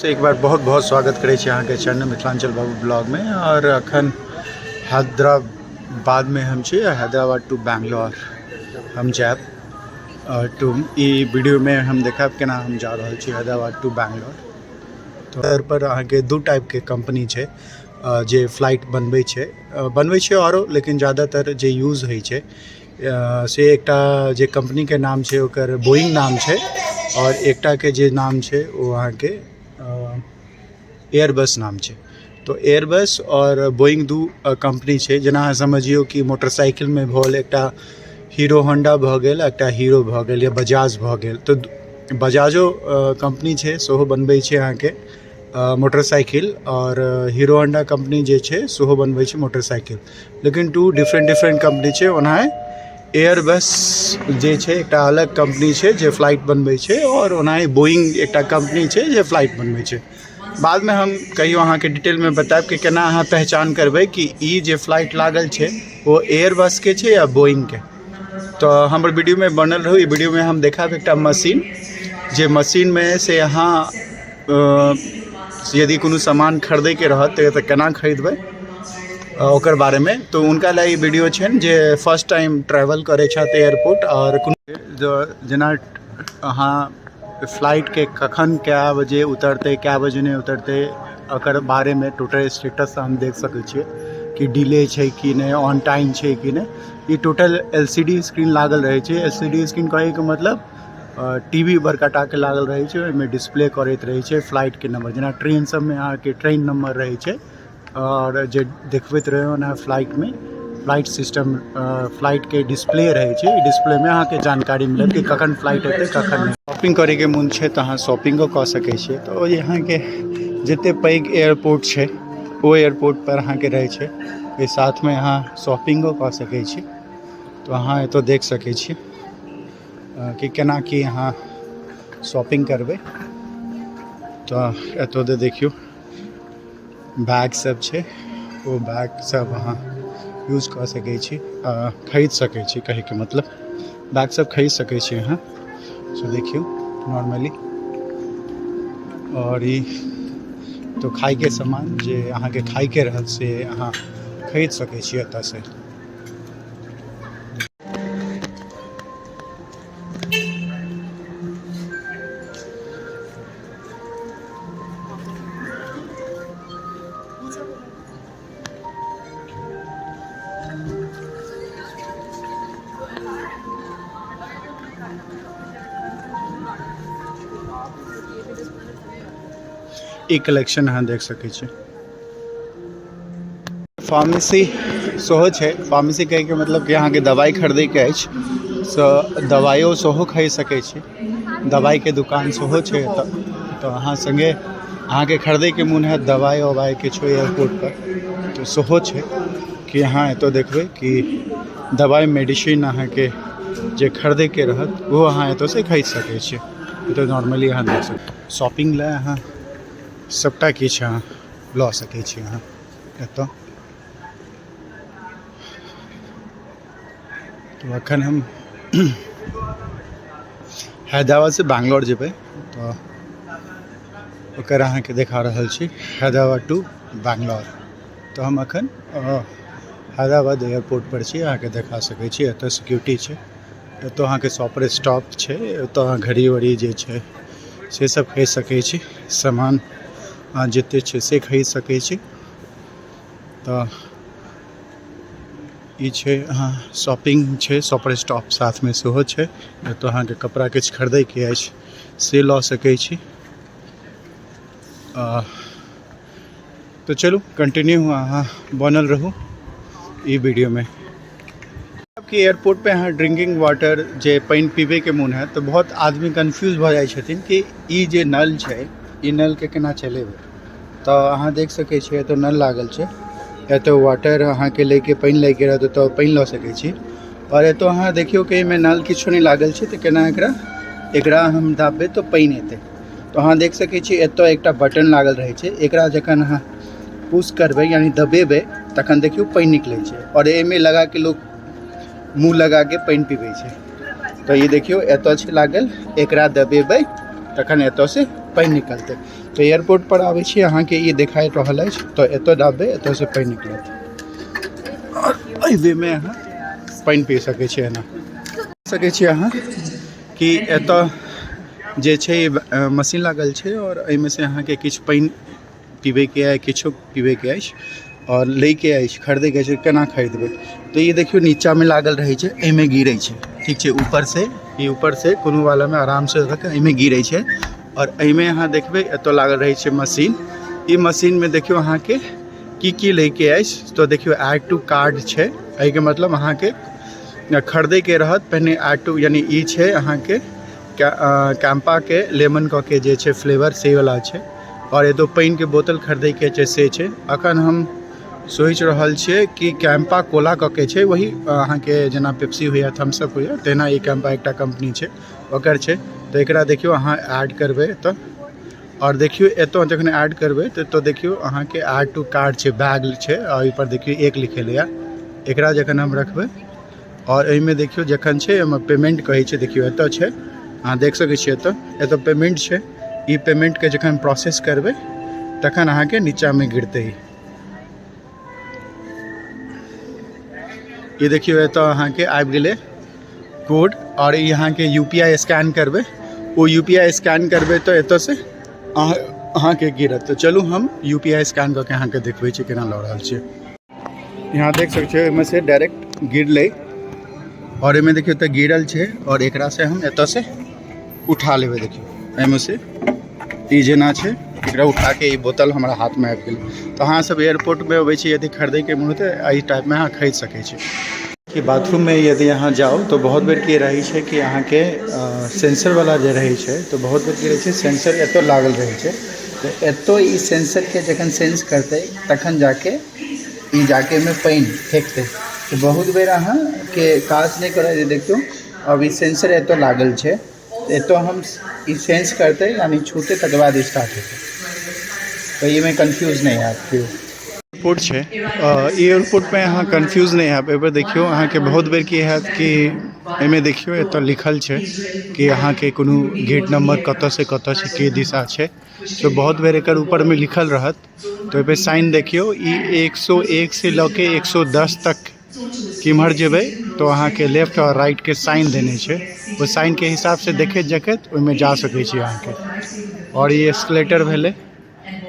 से एक बार बहुत बहुत स्वागत करै छी अहाँके चैनल मिथिलाञ्चल बाबू ब्लॉगमे। आओर अखन हैदराबादमे हम छी। हैदराबाद टू बैंगलोर हम जायब। आओर टू ई वीडियोमे हम देखायब केना हम जा रहल छी हैदराबाद टू बैंगलोर। तऽ पर अहाँके दू टाइपके कम्पनी छै जे फ्लाइट बनबै छै, बनबै छै आरो, लेकिन ज्यादातर जे यूज होइ छै से एकटा जे कम्पनीके नाम छै ओकर बोइंग नाम छै, आओर एकटाके जे नाम छै ओ अहाँके एयरबस नाम छै। तऽ एयरबस आओर बोइंग दू कम्पनी छै। जेना अहाँ समझियौ कि मोटरसाइकिलमे भऽ गेल एकटा हीरो होंडा भऽ गेल, एकटा हीरो भऽ गेल या बजाज भऽ गेल। तऽ बजाजो कम्पनी छै, सेहो बनबै छै अहाँके मोटरसाइकिल, आओर हीरो होंडा कम्पनी जे छै सेहो बनबै छै मोटरसाइकिल, लेकिन टू डिफरेंट डिफरेंट कम्पनी छै। ओनाहि एयरबस जे छै एकटा अलग कम्पनी छै जे फ्लाइट बनबै छै, आओर ओनाहि बोइंग एकटा कम्पनी छै जे फ्लाइट बनबै छै। बादमे हम कहियो अहाँके डिटेलमे बतायब कि केना अहाँ पहचान करबै कि ई जे फ्लाइट लागल छै ओ एयरबसके छै या बोइंगके। तऽ हमर वीडियोमे बनल रहू। ई वीडियोमे हम देखायब एकटा मशीन, जे मशीनमे से अहाँ यदि कोनो सामान खरीदैके रहत तऽ केना खरीदबै ओकर बारेमे। तऽ हुनका लए ई वीडियो छनि जे फर्स्ट टाइम ट्रैवल करै छथि एयरपोर्ट। आओर कोनो जेना अहाँ फ्लाइटके कखन कए बजे उतरतै, कए बजे नहि उतरतै, ओकर बारेमे टोटल स्टेटस हम देख सकै छियै कि डिले छै कि नहि, ऑन टाइम छै कि नहि। ई total L C D screen लागल रहै छै। एल सी डी स्क्रीन कहैके मतलब टी वी बड़का टाके लागल रहै छै, ओहिमे डिस्प्ले करैत रहै छै फ्लाइटके नम्बर। जेना ट्रेन सबमे अहाँके ट्रेन नम्बर रहै छै आओर जे देखबैत रहै ओना फ्लाइटमे फ्लाइट सिस्टम फ्लाइटके डिस्प्ले रहै छै। डिस्प्लेमे अहाँके जानकारी मिलत कि कखन फ्लाइट एतै, कखन नहि। शॉपिंग करैके मोन छै तऽ अहाँ शॉपिंगो कऽ सकै छियै। तऽ ओ अहाँके जतेक पैघ एयरपोर्ट छै ओ एयरपोर्टपर अहाँके रहै छै। ओहि साथमे अहाँ शॉपिंगो कऽ सकै छी। तऽ अहाँ एतऽ देख सकै छी कि केना की अहाँ शॉपिंग करबै। तऽ एतऽ दे देखियौ बैग सब छै, ओ बैग सब अहाँ यूज कऽ सकै छी, खरीद सकै छी। कहैके मतलब बैग सब खरीद सकै छी अहाँ। सो देखियौ नॉर्मली। आओर ई तो खाइके सामान जे अहाँके खाइके रहत से अहाँ खरीद सकै छी एतऽसँ। ई कलेक्शन अहाँ देख सकै छी। फार्मेसी सेहो छै। फार्मेसी कहैके मतलब कि अहाँके दवाइ खरीदैके अछि से दवाइयो सेहो खरीद सकै छी। दवाइके दोकान सेहो छै एतऽ। तऽ अहाँ सङ्गे अहाँके खरीदैके मोन हैत दवाइ उवाइ किछो एयरपोर्टपर तऽ सेहो छै कि अहाँ एतऽ देखबै कि दवाइ मेडिसिन अहाँके जे खरीदैके रहत ओहो अहाँ एतऽसँ खरीद सकै छी। एतऽ नॉर्मली अहाँ देख सकै शॉपिंग लए अहाँ सभटा किछु अहाँ लऽ सकै छी अहाँ एतऽ। तऽ एखन हम हैदराबादसँ बैंगलोर जेबै तऽ ओकर अहाँके देखा रहल छी हैदराबाद टू बैंगलोर। तऽ हम एखन हैदराबाद एयरपोर्टपर छी, अहाँके देखा सकै छी। एतऽ सिक्योरिटी छै, एतऽ अहाँके शॉपर स्टॉप छै, एतऽ अहाँ घड़ी वड़ी जे छै से सब खरीद सकै छी। सामान अहाँ जते छै से खरीद सकै छी। तऽ ई छै अहाँ शॉपिंग छै, शॉपर स्टॉप साथमे सेहो छै। एतऽ अहाँके कपड़ा किछु खरीदैके अछि से लऽ सकै छी। तऽ चलू कंटिन्यू अहाँ बनल रहू ई वीडियोमे। कि एयरपोर्ट पे अहाँ ड्रिंकिंग वाटर जे पानि पीबैके मोन हैत तऽ बहुत आदमी कन्फ्यूज भऽ जाइ छथिन कि ई जे नल छै ई नलके केना चलेबै। तऽ अहाँ देख सकै छियै एतऽ नल लागल छै। एतऽ वाटर अहाँके लैके पानि लैके रहत तऽ पानि लऽ सकै छी। आओर एतऽ अहाँ देखियौ कि एहिमे नल किछो नहि लागल छै तऽ केना एकरा एकरा हम दाबबै तऽ पानि एतै। तऽ अहाँ देख सकै छी एतऽ एकटा बटन लागल रहै छै। एकरा जखन अहाँ पुश करबै यानि दबेबै तखन देखियौ पानि निकलै छै। आओर एहिमे लगाके लोक मुँह लगाके पानि पीबै छै। तऽ ई देखियौ एतऽ छै लागल, एकरा दबेबै तखन एतऽसँ पानि निकलतै। तऽ एयरपोर्ट पर आबै छी, अहाँके ई देखाइ रहल अछि, तऽ एतऽ दाबबै, एतऽसँ पानि निकलत आओर एहि वेमे अहाँ पानि पी सकै छी। एना सकै छी अहाँ कि एतऽ जे छै मशीन लागल छै आओर एहिमे से अहाँके किछु पानि पीबैके अइ, किछो पीबैके अछि आओर लैके अछि, खरीदैके अछि, केना खरीदबै? तऽ ई देखियौ, नीचाँमे लागल रहै छै, एहिमे गिरै छै, ठीक छै? ऊपरसँ ई ऊपरसँ कोनो वालामे आरामसँ रख एहिमे गिरै छै आओर एहिमे अहाँ देखबै, एतऽ लागल रहै छै मशीन। ई मशीनमे देखियौ, अहाँके की की लैके अछि। तऽ देखियौ, एड टू कार्ड छै। एहिके मतलब अहाँके खरीदैके रहत पहिने एड टू, यानी ई छै अहाँके कैम्पाके लेमन कऽ के जे छै फ्लेवर, से वला छै। आओर एतौ पानिके बोतल खरीदैके छै, से छै। अखन हम सोचि रहल छियै कि कैम्पा कोला कऽ के छै, वही अहाँके जेना पेप्सी होइए, थम्सअप होइए, तहिना ई कैम्पा एकटा कम्पनी छै, ओकर छै। तऽ एकरा देखियौ, अहाँ ऐड करबै तऽ आओर देखियौ, एतऽ जखन ऐड करबै तऽ एतऽ देखियौ, अहाँके एड टू कार्ट छै, बैग छै आओर ओहिपर देखियौ, एक लिखेलैए। एकरा जखन हम रखबै आओर एहिमे देखियौ, जखन छै एहिमे पेमेंट कहै छै, देखियौ, एतऽ छै, अहाँ देख सकै छियै, एतऽ एतऽ पेमेंट छै। ई पेमेंटके जखन प्रोसेस करबै, तखन अहाँके नीचाँमे गिरतै। ई देखियौ, एतऽ अहाँके आबि गेलै कोड आओर ई अहाँके यूपीआई स्कैन करबै। ओ यूपीआई स्कैन करबै तऽ एतऽसँ अहाँके गिरत। तऽ चलू, हम यूपीआई स्कैन कऽ के अहाँके देखबै छी केना लऽ रहल छियै। यहाँ देख सकै छियै, एहिमे से डायरेक्ट गिरलै आओर एहिमे देखियौ तऽ गिरल छै आओर एकरा से हम एतऽसँ उठा लेबै। देखियौ, एहिमे से ई जेना छै, एकरा उठा के ई बोतल हमरा हाथमे आबि गेल। तऽ अहाँ सब एयरपोर्टमे अबै छी, यदि खरीदैके मोन होतै, एहि टाइपमे अहाँ खरीद सकै छी। कि बाथरूममे यदि अहाँ जाउ तऽ बहुत बेर की रहै छै कि अहाँके सेंसरवला जे रहै छै, तऽ बहुत बेर की रहै छै, सेंसर एतऽ लागल रहै छै। तऽ एतऽ ई सेंसरके जखन सेंस करतै, तखन जाके ई जाके एहिमे पानि फेकतै। तऽ बहुत बेर अहाँके काज नहि करत। देखियौ, अब ई सेंसर एतऽ लागल छै, एतऽ हम ई सेंस करतै, यानी छूतै, तकर बाद स्टार्ट हेतै। तऽ एहिमे कन्फ्यूज नहि हैत केओ। एयरपोर्ट छै, ई एयरपोर्टमे अहाँ कन्फ्यूज नहि हैब। एहिपर देखियौ, अहाँके बहुत बेर की हैत कि एहिमे देखियौ, एतऽ लिखल छै कि अहाँके कोनो गेट नम्बर कतऽसँ कतऽ छै, के दिशा छै। तऽ बहुत बेर एकर ऊपरमे लिखल रहत, तऽ ओहिपर साइन देखियौ, ई 101 से लऽ के 110 तक केम्हर जेबै, तऽ अहाँके लेफ्ट आओर राइटके साइन देने छै। ओहि साइनके हिसाबसँ देखैत देखैत ओहिमे जा सकै छी अहाँके। आओर ई एस्केलेटर भेलै,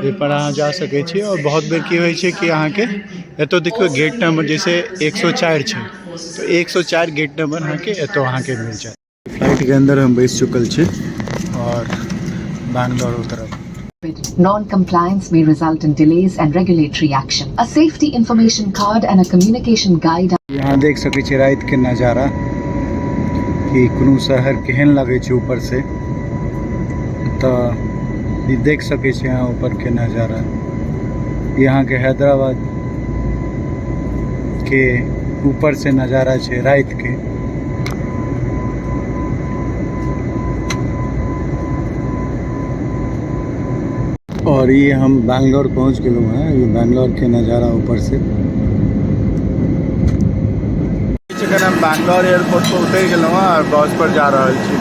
एहिपर अहाँ जा सकै छी। आओर बहुत बेर की होइ छै कि अहाँके एतऽ देखियौ, गेट नंबर जैसे 104 छै, तऽ 104 गेट नंबर अहाँके एतऽ अहाँके मिल जायत। फ्लाइटके अन्दर हम बैस चुकल छी आओर Bangalore उतरब। Non-compliance may result in delays and regulatory action. A safety information card and a communication guide यहाँ देख सकै छी रातिके नजारा कि कोनो शहर केहन लगै छै ऊपरसँ। तऽ ई देख सकै छी अहाँ ऊपरके नजारा। ई अहाँके हैदराबाद के ऊपर से नजारा छै रातिके। और ये हम बैंगलोर पहुंच गेलहुँ हैं। ये बैंगलोर के नज़ारा ऊपर से। जखन हम बैंगलोर एयरपोर्ट पर उतरि गेलहुँ हैं और बस पर जा रहल छी।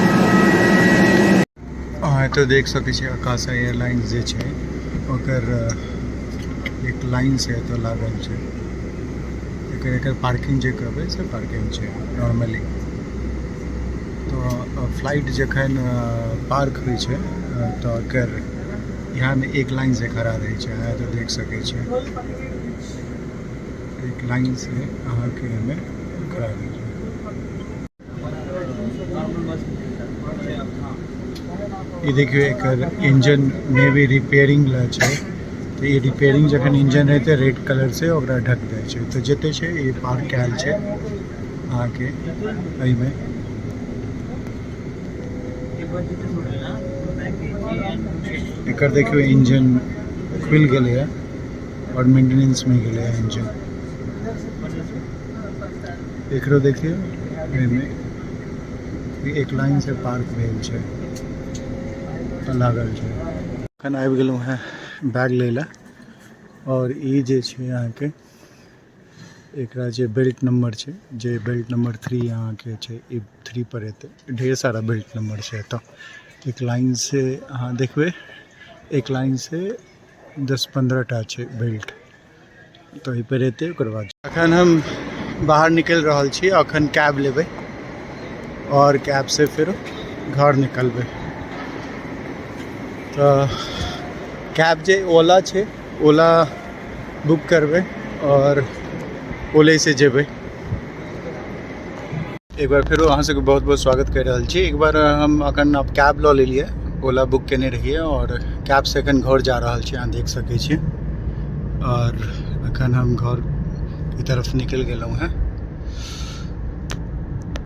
अहाँ एतऽ देख सकै छी, आकाशा एयरलाइंस जे छै, ओकर एक लाइन से एतऽ लागल छै। एकर एकर पार्किंग जे कहबै, से पार्किंग छै नॉर्मली। तऽ फ्लाइट जखन पार्क होइ छै, तऽ एकर इएहमे एक लाइन से खड़ा रहै छै। अहाँ एतऽ देख सकै छियै, एक लाइन से अहाँके एहिमे खड़ा रहै छै। ई देखियौ, एकर इंजन मे भी रिपेयरिंग लए छै। तऽ ई रिपेयरिंग जखन इंजन हेतै, रेड कलर से ओकरा ढक जाइ छै। तऽ जते छै, ई पार्क कयल छै अहाँके एहिमे। एकर देखियौ, इंजन खुलि गेलैए आओर मेंटेनेंस में गेलैए इंजन। एकरो देखियौ, एहिमे ई एक लाइन से पार्क भेल छै, लागल छै। एखन आबि गेलहुँ हेँ बैग लै लए। आओर ई जे छै अहाँके, एकरा जे बेल्ट नंबर छै, जे बेल्ट नंबर 3 अहाँके छै, ई 3 पर एतै। ढेर सारा बेल्ट नंबर छै एतऽ। एक लाइन से अहाँ देखबै। एक लाइनसँ 10-15 टा छै बेल्ट। तऽ एहिपर एतै, ओकर बाद अखन हम बाहर निकलि रहल छी। अखन कैब लेबै आओर कैबसँ फेर घर निकलबै। तऽ कैब जे ओला छै, ओला बुक करबै आओर ओलेसँ जेबै। एक बार फेरो अहाँ सबके बहुत बहुत स्वागत करि रहल छी। एक बार हम अखन आब कैब लऽ लेलियै, ओला बुक केने रहियै आओर कैबसँ एखन घर जा रहल छी। अहाँ देख सकै छी, आओर एखन हम घरके तरफ निकलि गेलहुँ हेँ।